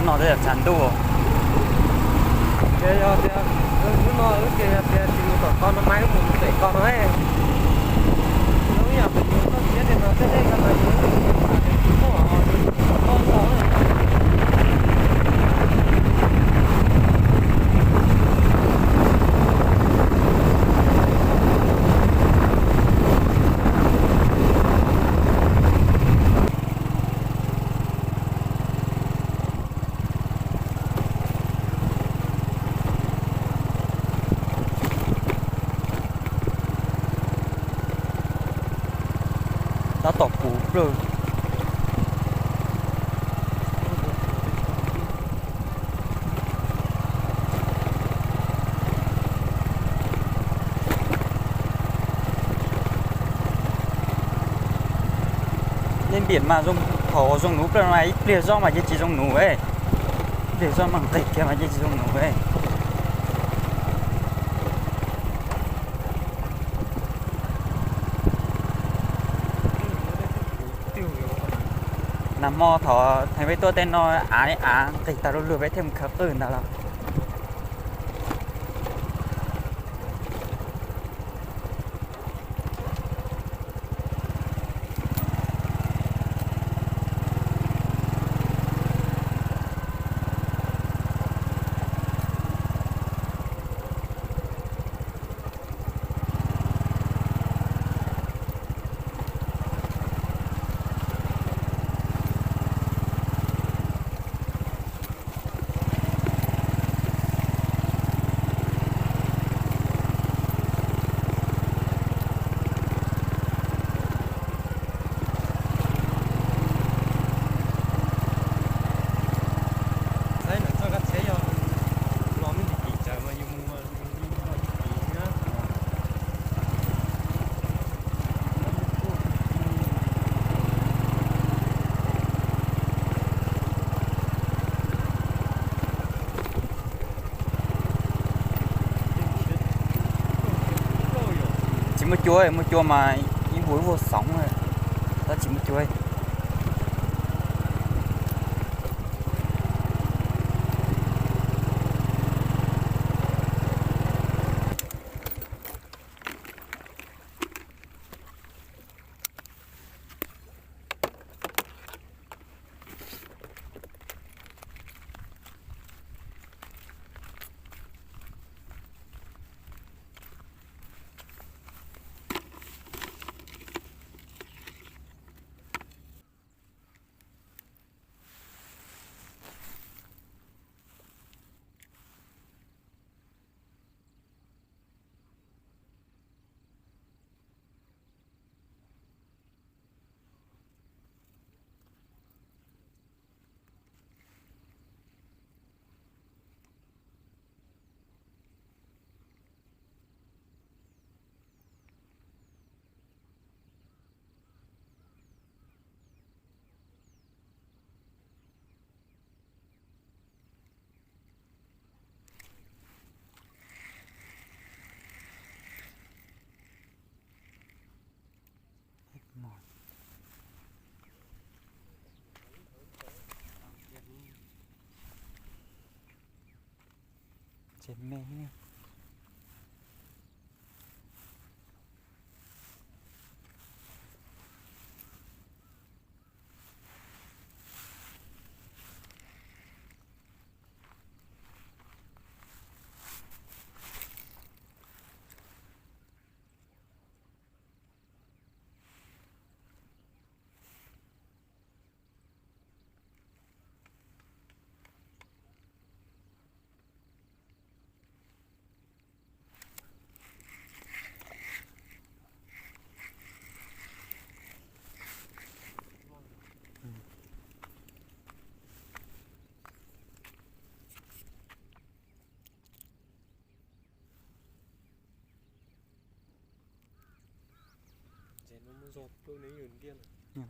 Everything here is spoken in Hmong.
No twb yog tshav ntuj. Ces yog tias hnub no wb ces yog tias tsis mus tom ko no mas wb mus pem ko no, ib yam li toj siab tiag no tej dej ko mas yus tsis muaj, tsis muaj tau. Tab tom puv plaws. Nej npiam mas zoo, thaum zoo nuv plaws no, ib pliag zoj mas yeej tsis zoo nuv, ib pliag zoj mas nqis kiag mas yeej tsis zoo nuv. Nag hmo thaum peb tuaj tej no av av nqis tag lu lug peb thiaj mus khaws qwj ntag los. Tsis muaj cua, muaj cua mas ib vuag ib vuag xoov, tab tsis muaj cua. Ces me. Ces no muab zog pw ne yus ntiaj no.